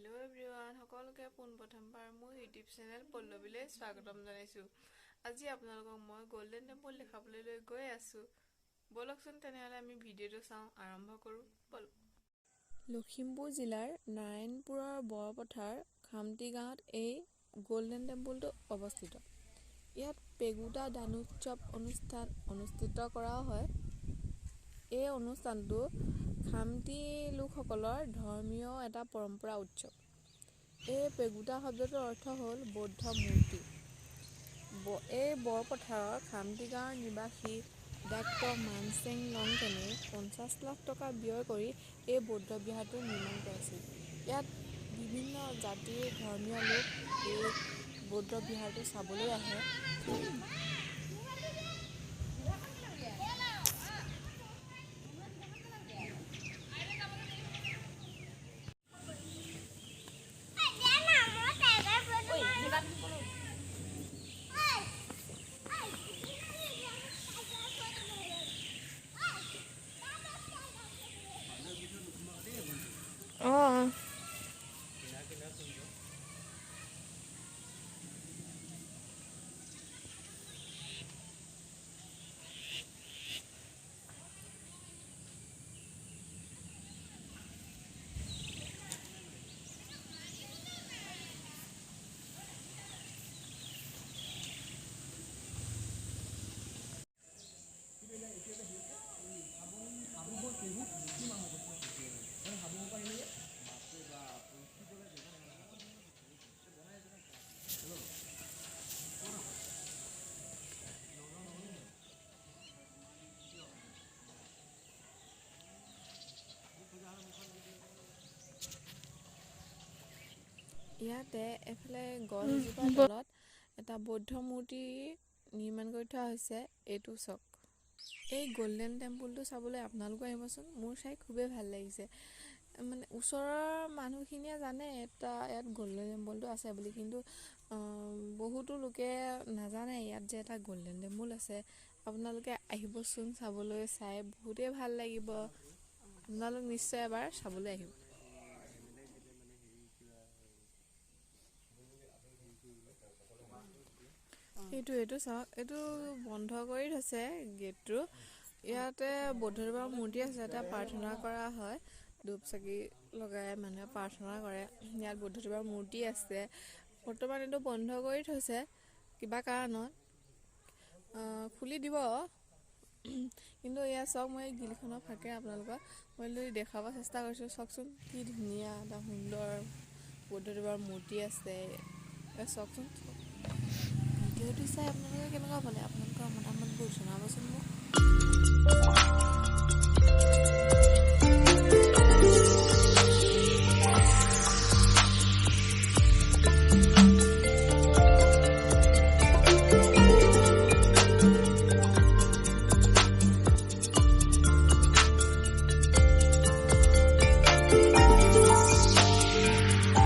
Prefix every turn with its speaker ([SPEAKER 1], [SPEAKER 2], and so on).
[SPEAKER 1] Hello' everyone, সকলোকে পোনপ্ৰথমবাৰ মোৰ YouTube channel পল্লৱীলৈ স্বাগতম জনাইছোঁ। আজি আপোনালোকক মই গল্ডেন টেম্পল দেখাবলৈ লৈ গৈ আছোঁ। ব'লকচোন তেনেহ'লে আমি ভিডিঅ'টো চাওঁ, আৰম্ভ কৰোঁ ব'লক। লখিমপুৰ জিলাৰ নাৰায়ণপুৰৰ বৰপথাৰ খামটি গাঁৱত এই গল্ডেন টেম্পলটো অৱস্থিত। ইয়াত পেগুদা দানোৎসৱ অনুষ্ঠান অনুষ্ঠিত কৰাও হয়। এই অনুষ্ঠানটো খামটি লোকসকলৰ ধৰ্মীয় এটা পৰম্পৰা উৎসৱ। এই পেগুদা শব্দটোৰ অৰ্থ হ'ল বৌদ্ধ মূৰ্তি। এই বৰপথাৰৰ খামটি গাঁৱৰ নিবাসী ডাক্তৰ মানচেং লংকেনে 50 লাখ টকা ব্যয় কৰি এই বৌদ্ধ বিহাৰটো নিৰ্মাণ কৰাইছিল। ইয়াত বিভিন্ন জাতিৰ ধৰ্মীয় লোক এই বৌদ্ধ বিহাৰটো চাবলৈ আহে। অঁ, ইয়াতে এফালে গছ এজোপাৰ তলত এটা বৌদ্ধ মূৰ্তি নিৰ্মাণ কৰি থোৱা হৈছে। এইটো চাওক, এই গল্ডেন টেম্পলটো চাবলৈ আপোনালোকো আহিবচোন। মোৰ চাই খুবেই ভাল লাগিছে। মানে ওচৰৰ মানুহখিনিয়ে জানে এটা ইয়াত গল্ডেন টেম্পলটো আছে বুলি, কিন্তু বহুতো লোকে নাজানে ইয়াত যে এটা গল্ডেন টেম্পল আছে। আপোনালোকে আহিবচোন চাবলৈ, চাই বহুতেই ভাল লাগিব। আপোনালোক নিশ্চয় এবাৰ চাবলৈ আহিব। এইটো চাওক, এইটো বন্ধ কৰি থৈছে গেটটো। ইয়াতে বৌদ্ধদেৱৰ মূৰ্তি আছে, এটা প্ৰাৰ্থনা কৰা হয়, ধূপ চাকি লগাই মানুহে প্ৰাৰ্থনা কৰে। ইয়াত বৌদ্ধদেৱৰ মূৰ্তি আছে। বৰ্তমান এইটো বন্ধ কৰি থৈছে কিবা কাৰণত, খুলি দিব। কিন্তু ইয়াত চাওক, মই গ্ৰিলখনৰ ফাঁকে আপোনালোকক মই লৈ দেখুৱাব চেষ্টা কৰিছোঁ। চাওকচোন কি ধুনীয়া এটা সুন্দৰ বৌদ্ধদেৱৰ মূৰ্তি আছে। চাওকচোন, ভিডিঅ'টো চাই আপোনালোকে কেনেকুৱা পালে আপোনালোকৰ মতামতবোৰ জনাবচোন মোক।